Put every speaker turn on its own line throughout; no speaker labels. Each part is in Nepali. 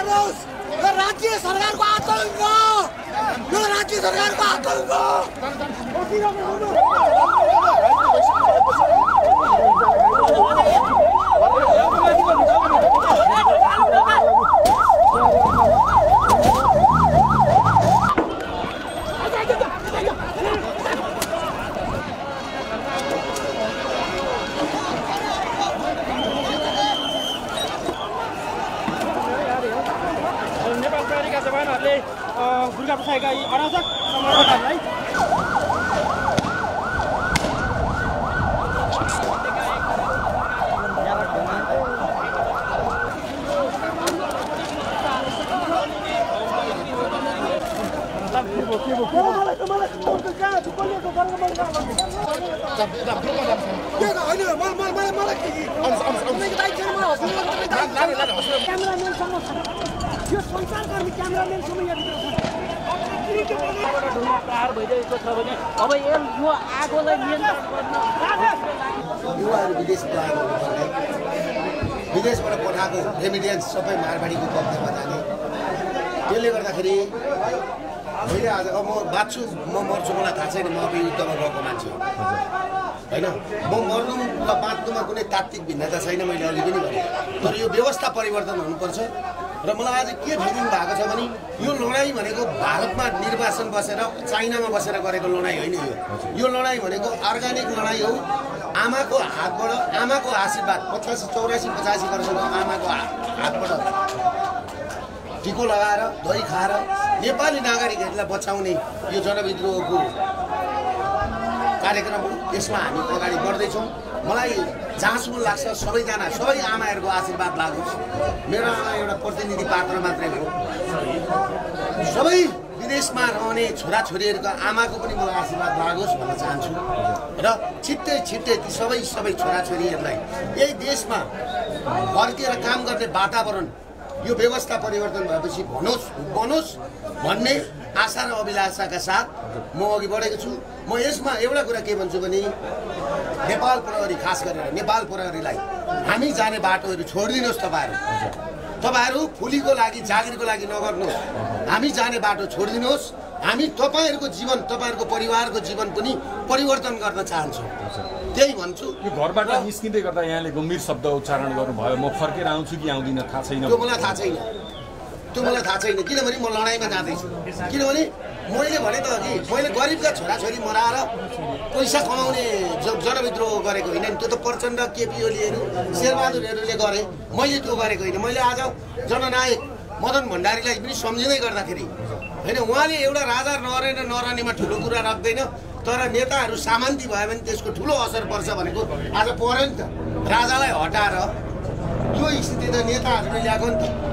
गर्नुहोस् यो राज्य सरकारको आतंक यो राज्य सरकारको आतंक
दुर्गा प्रसादका यी अराजक समर्थकहरूलाई यो सञ्चारकर्मी क्यामेराम्यानसम्म प्रहार भइरहेको छ भने अब यो आगोलाई नियन्त्रण गर्न
युवाहरू विदेशबाट पठाएको रेमिडियन्स सबै मारवाडीको कब्जामा जाने त्यसले गर्दाखेरि मैले आज म बाँच्छु म मर्छु मलाई थाहा छैन म अब युद्धमा गएको मान्छे हो होइन म मर्नु र बाँच्नुमा कुनै तात्विक भिन्नता छैन मैले अघि पनि भने तर यो व्यवस्था परिवर्तन हुनुपर्छ र मलाई आज के फिलिङ भएको छ भने यो लडाइँ भनेको भारतमा निर्वाचन बसेर चाइनामा बसेर गरेको लडाइँ होइन यो लडाइँ भनेको अर्ग्यानिक लडाइँ हो आमाको हातबाट आमाको आशीर्वाद 84-85 वर्षको आमाको हातबाट टिको लगाएर दही खाएर नेपाली नागरिकहरूलाई बचाउने यो जनविद्रोहको कार्यक्रम हो यसमा हामी अगाडि बढ्दैछौँ मलाई जहाँसम्म लाग्छ सबैजना सबै आमाहरूको आशीर्वाद लागोस् मेरो आमा एउटा प्रतिनिधि पात्र मात्रै हो सबै विदेशमा रहने छोराछोरीहरूको आमाको पनि मलाई आशीर्वाद लागोस् भन्न चाहन्छु र छिट्टै ती सबै छोराछोरीहरूलाई यही देशमा फर्केर काम गर्ने वातावरण यो व्यवस्था परिवर्तन भएपछि बनोस् भन्ने आशा र अभिलाषाका साथ म अघि बढेको छु म यसमा एउटा कुरा के भन्छु भने नेपाल प्रहरी खास गरेर नेपाल प्रहरीलाई हामी जाने बाटोहरू छोडिदिनुहोस् तपाईहरु फुलीको लागि जागिरको लागि नगर्नुहोस् हामी जाने बाटो छोडिदिनुहोस् हामी तपाईहरुको जीवन तपाईहरुको परिवारको जीवन पनि परिवर्तन गर्न चाहन्छौँ त्यही भन्छु
यो घरबाट निस्किँदै गर्दा यहाँले गम्भीर शब्द उच्चारण गर्नुभयो म फर्केर आउँछु कि आउँदिन थाहा छैन
त्यो मलाई थाहा छैन किनभने म लडाइँमा जाँदैछु किनभने मैले भने त अघि मैले गरिबका छोराछोरी मराएर पैसा कमाउने जनविद्रोह गरेको होइन नि त्यो त प्रचण्ड केपी ओलीहरू शेरबहादुरहरूले गरे मैले त्यो गरेको होइन मैले आज जननायक मदन भण्डारीलाई पनि सम्झिँदै गर्दाखेरि होइन उहाँले एउटा राजा नरहनेमा ठुलो कुरा राख्दैन तर नेताहरू सामन्ती भयो भने त्यसको ठुलो असर पर्छ भनेको आज पर्यो नि त राजालाई हटाएर यो स्थिति त नेताहरूले ल्याएको नि त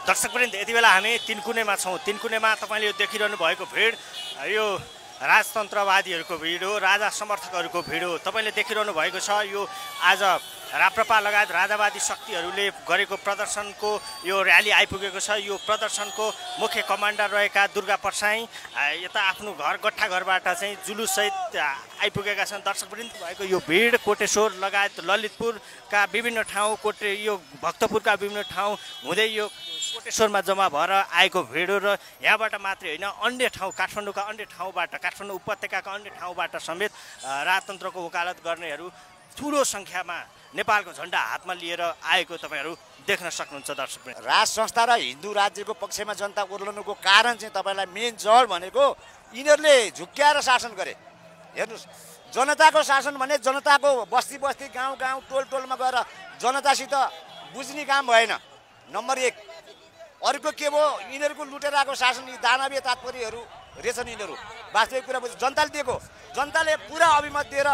दर्शकवृन्द यति बेला हामी तीनकुनेमा छौँ तीनकुनेमा तपाईँले यो देखिरहनु भएको भिड यो राजतन्त्रवादीहरूको भिड हो राजा समर्थकहरूको भिड हो तपाईँले देखिरहनु भएको छ यो आज राप्रपा लगायत राजावादी शक्तिहरूले गरेको प्रदर्शनको यो र्याली आइपुगेको छ यो प्रदर्शनको मुख्य कमान्डर रहेका दुर्गा परसाई यता आफ्नो गट्ठा घरबाट चाहिँ जुलुससहित आइपुगेका छन् दर्शकवृन्द भएको यो भिड कोटेश्वर लगायत ललितपुरका विभिन्न ठाउँ यो भक्तपुरका विभिन्न ठाउँ हुँदै यो कोटेश्वरमा जम्मा भएर आएको भिड हो र यहाँबाट मात्रै होइन अन्य ठाउँ काठमाडौँका अन्य ठाउँबाट काठमाडौँ उपत्यकाका अन्य ठाउँबाट समेत राजतन्त्रको वकालत गर्नेहरू ठुलो सङ्ख्यामा नेपालको झन्डा हातमा लिएर आएको तपाईँहरू देख्न सक्नुहुन्छ दर्शकवृन्द।
राज संस्था र हिन्दू राज्यको पक्षमा जनता ओर्लनुको कारण चाहिँ तपाईँलाई मेन जड भनेको यिनीहरूले झुक्क्याएर शासन गरे। हेर्नुहोस्, जनताको शासन भने जनताको बस्ती बस्ती गाउँ गाउँ टोल टोलमा गएर जनतासित बुझ्ने काम भएन। नम्बर 1। अर्को के भयो, यिनीहरूको लुटेर आएको शासन, यी दानवीय तात्पर्यहरू रहेछन् यिनीहरू। वास्तविक कुरा बुझ्नु, जनताले दिएको, जनताले पुरा अभिमत दिएर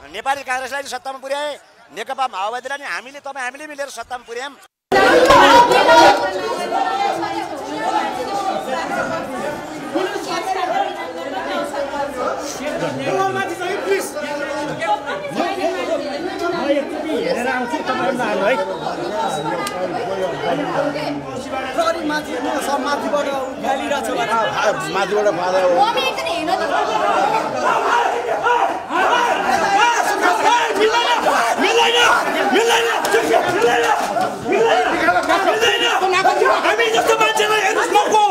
नेपाली काङ्ग्रेसलाई सत्तामा पुर्याए, नेकपा माओवादीलाई नि हामीले मिलेर सत्तामा पुर्यायौँ।
हेरेर आउँछु तपाईँहरूलाई है।
माथिबाट उखालिरहेको छ
माथिबाट फाले हो।
हामी जस्तो मान्छेलाई हेर्नुहोस् मको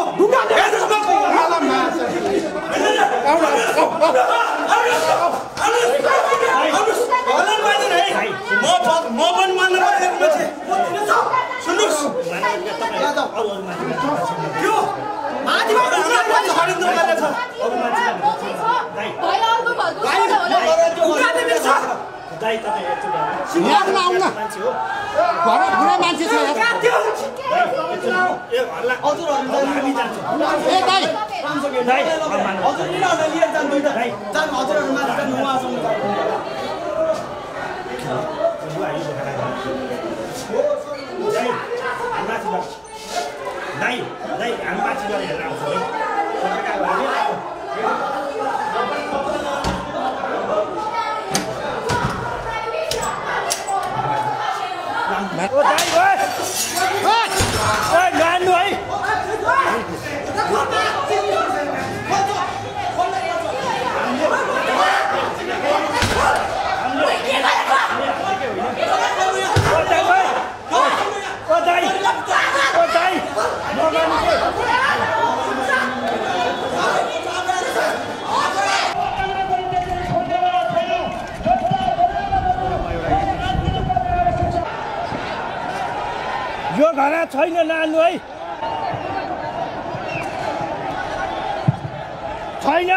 म पनि मान्न पर्दैन मान्छे सुन्नुहोस् त्यो माथिबाट मान्छे छ यो घर छैन लानु है छैन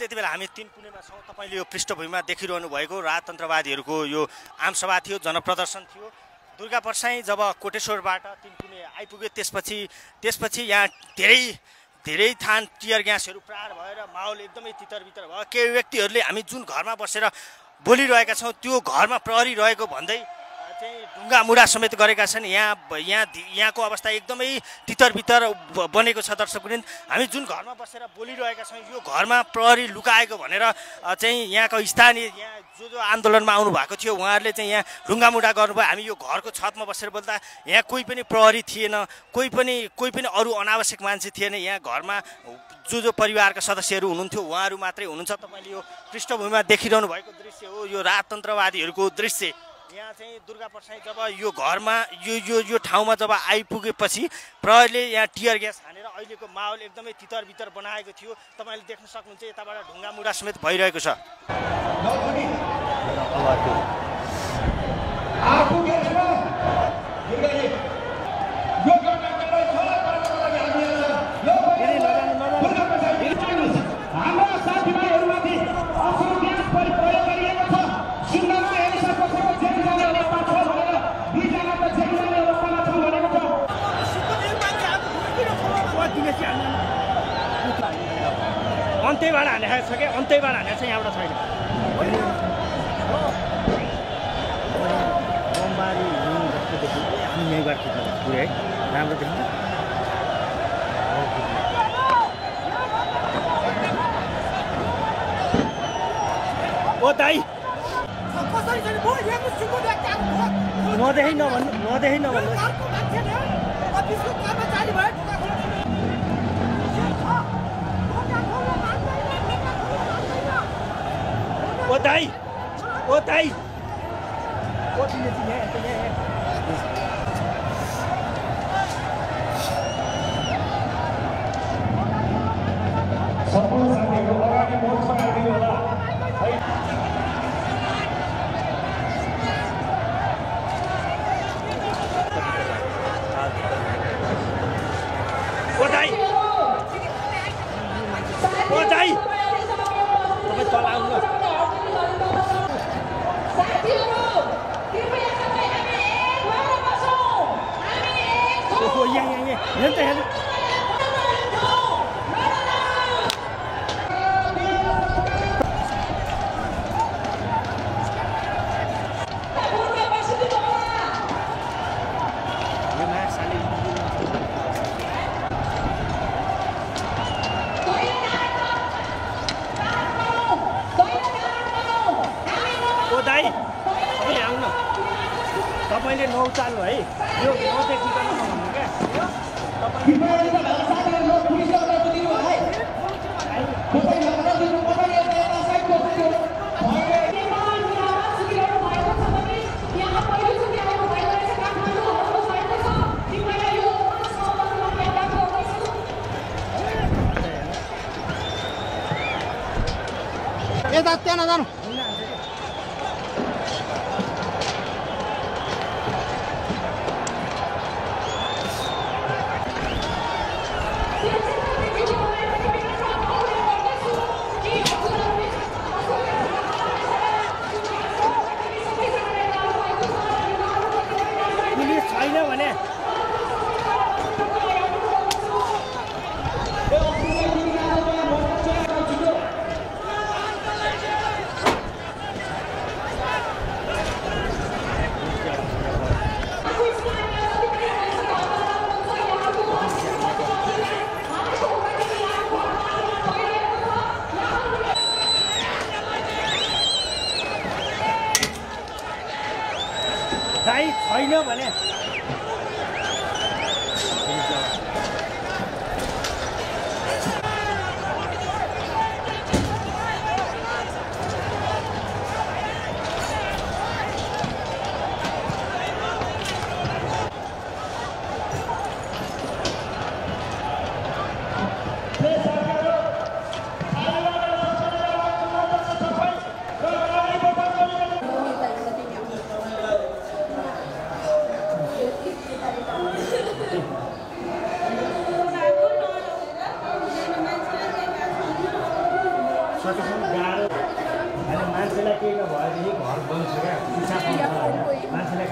यति बेला हामी 3 कुनेमा छौँ। तपाईँले यो पृष्ठभूमिमा देखिरहनु भएको राजतन्त्रवादीहरूको यो आमसभा थियो, जनप्रदर्शन थियो। दुर्गा परसाई जब कोटेश्वरबाट 3 कुने आइपुगे त्यसपछि यहाँ धेरै थान टियर ग्यासहरू प्रहार भएर माहौल एकदमै तितरबितर भयो। केही व्यक्तिहरूले हामी जुन घरमा बसेर बोलिरहेका छौँ त्यो घरमा प्रहरी रहेको भन्दै चाहिँ ढुङ्गा मुढा समेत गरेका छन्। यहाँको अवस्था एकदमै तितरबितर बनेको छ। दर्शकवृन्द, हामी जुन घरमा बसेर बोलिरहेका छौँ यो घरमा प्रहरी लुकाएको भनेर चाहिँ यहाँको स्थानीय जो आन्दोलनमा आउनु भएको थियो उहाँहरूले चाहिँ यहाँ ढुङ्गा मुढा गर्नुभयो। हामी यो घरको छतमा बसेर बोल्दा यहाँ कोही पनि प्रहरी थिएन, कोही पनि अरू अनावश्यक मान्छे थिएन। यहाँ घरमा जो परिवारका सदस्यहरू हुनुहुन्थ्यो उहाँहरू मात्रै हुनुहुन्छ। तपाईँले यो पृष्ठभूमिमा देखिरहनु भएको दृश्य हो यो राजतन्त्रवादीहरूको दृश्य। यहाँ चाहिँ दुर्गा परसाई जब यो घरमा यो ठाउँमा जब आइपुगेपछि प्रहरीले यहाँ टियर ग्यास हानेर अहिलेको माहौल एकदमै तितरबितर बनाएको थियो। तपाईँले देख्न सक्नुहुन्छ यताबाट ढुङ्गा मुढा समेत भइरहेको छ। अन्त्यबाट हानेको छ कि अन्त्यबाट हानेको छ, यहाँबाट छैन। बमबारी जस्तो देखि हामी यहीँबाट खिच्नु पुरै है राम्रो देखिन्छ। ओ दाइ नदेखि नभन्नु दाइ ओ दाइ ओ तिमीले चिने तपाईँले नौ चाल्नु है यो मात्रै टिकाउनु भन्नु क्या
यता त्यहाँ नजानु
छैन भने मान्छेलाई केही नभएदेखि घर बन्छ क्या मान्छेलाई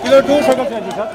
किलो 200 का चाहिए सर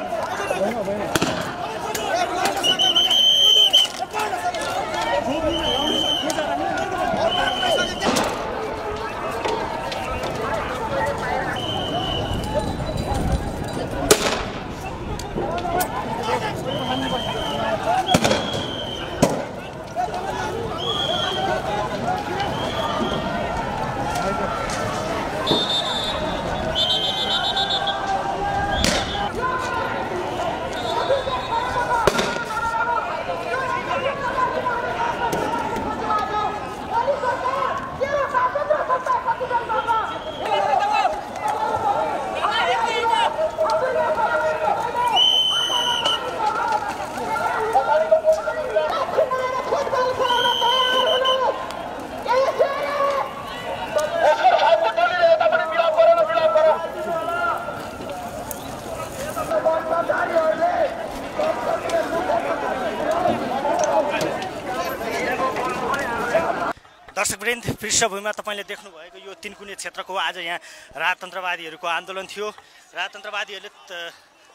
पृष्ठभूमिमा तपाईँले देख्नुभएको यो तिनकुने क्षेत्रको आज यहाँ राजतन्त्रवादीहरूको आन्दोलन थियो। राजतन्त्रवादीहरूले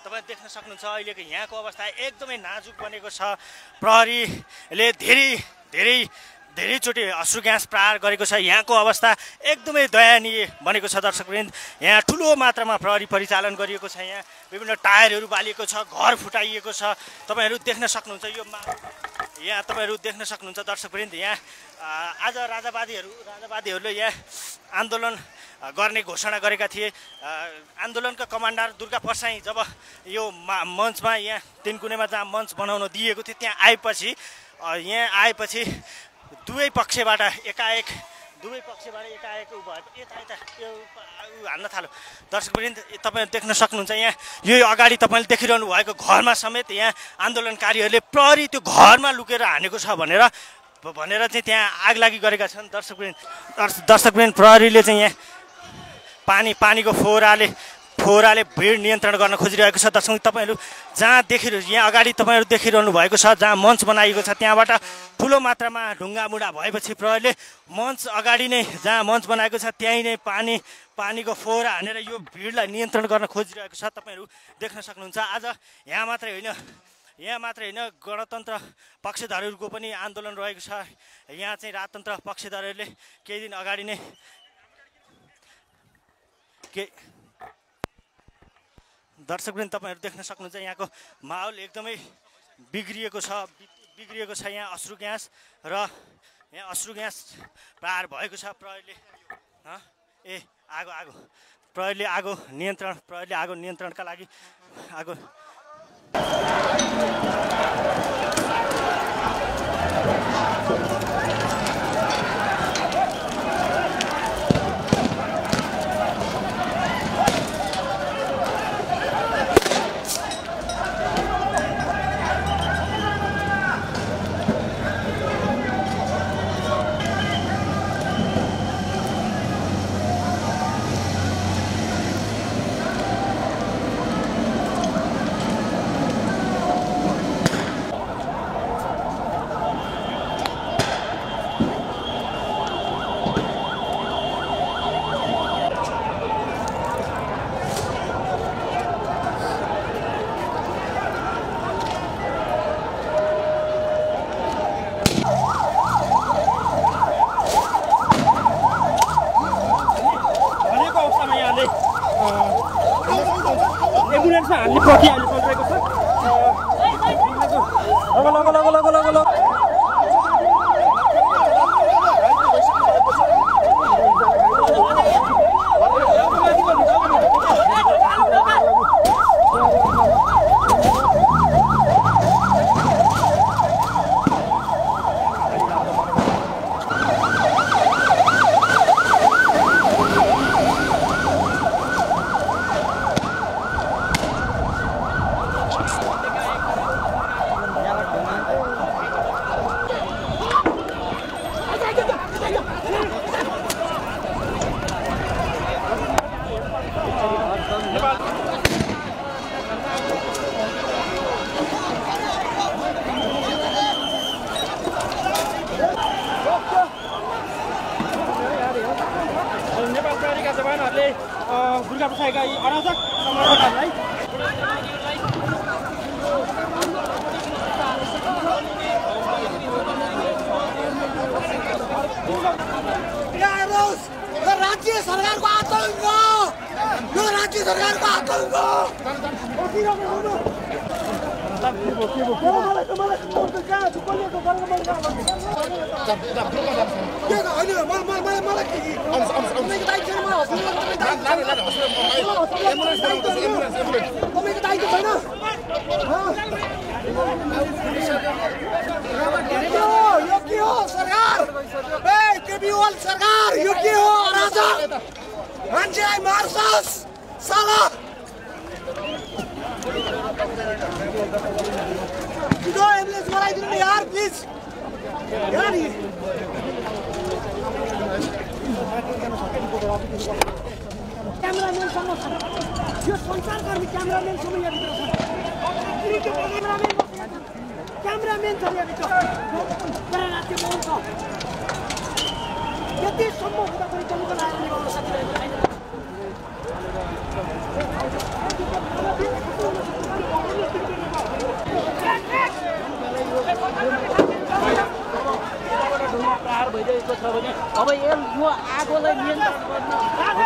तपाईँ देख्न सक्नुहुन्छ अहिलेको यहाँको अवस्था एकदमै नाजुक बनेको छ। प्रहरीले धेरैचोटि अश्रु ग्यास प्रहार गरेको छ। यहाँको अवस्था एकदमै दयनीय बनेको छ दर्शकवृन्द। यहाँ ठुलो मात्रामा प्रहरी परिचालन गरिएको छ। यहाँ विभिन्न टायरहरू बालिएको छ, घर फुटाइएको छ। तपाईँहरू देख्न सक्नुहुन्छ यहाँ तपाईँहरू देख्न सक्नुहुन्छ दर्शकवृन्द। यहाँ आज राजावादीहरूले यहाँ आन्दोलन गर्ने घोषणा गरेका थिए। आन्दोलनका कमान्डर दुर्गा परसाई जब यो मञ्चमा यहाँ तिनकुनेमा जहाँ मञ्च बनाउन दिएको थियो त्यहाँ आएपछि दुवै पक्षबाट एकाएक यता हान्न थाल्यो। दर्शकवृन्द तपाईँहरू देख्न सक्नुहुन्छ यहाँ यो अगाडि तपाईँले देखिरहनु भएको घरमा समेत यहाँ आन्दोलनकारीहरूले प्रहरी त्यो घरमा लुकेर हानेको छ भनेर चाहिँ त्यहाँ आगलागी गरेका छन्। दर्शकवृन्द प्रहरीले चाहिँ यहाँ पानीको फोहराले भिड नियन्त्रण गर्न खोजिरहेको छ। दर्शक तपाईँहरू यहाँ अगाडि तपाईँहरू देखिरहनु भएको छ जहाँ मञ्च बनाइएको छ त्यहाँबाट ठुलो मात्रामा ढुङ्गामुढा भएपछि प्रहरीले मञ्च अगाडि नै जहाँ मञ्च बनाएको छ त्यहीँ नै पानीको फोहरा हानेर यो भिडलाई नियन्त्रण गर्न खोजिरहेको छ। तपाईँहरू देख्न सक्नुहुन्छ आज यहाँ मात्रै होइन गणतन्त्र पक्षधरहरूको पनि आन्दोलन रहेको छ। यहाँ चाहिँ राजतन्त्र पक्षधरहरूले केही दिन अगाडि नै दर्शकवृन्द तपाईँहरू देख्न सक्नुहुन्छ यहाँको माहौल एकदमै बिग्रिएको छ। यहाँ अश्रु ग्यास प्रहार भएको छ। प्रहरीले आगो नियन्त्रणका लागि आगो एम्बुलेन्समा हाल्ने प्रक्रियाले चलिरहेको छ। दुर्गा प्रसाईका यी अराजक समर्थकहरूलाई
राज्य सरकारको आतंक यो राज्य सरकारको आतंक सरकार यो के हो अराजक मान्छेलाई मार्छस् साला किन एम्बुलेन्स बनाइदिनु नि यार प्लिज यार क्यामेराम्यानसँग यो सञ्चारकर्मी क्यामेराम्यानसँग यहाँभित्र छ क्यामेराम्यान छ यहाँभित्र राज्य भवन छ यतिसम्म हुँदा पनि जम्मूको लागि निभाउन सकिरहेको छैन।
प्रहार भइरहेको छ भने अब यो आगोलाई नियन्त्रण गर्न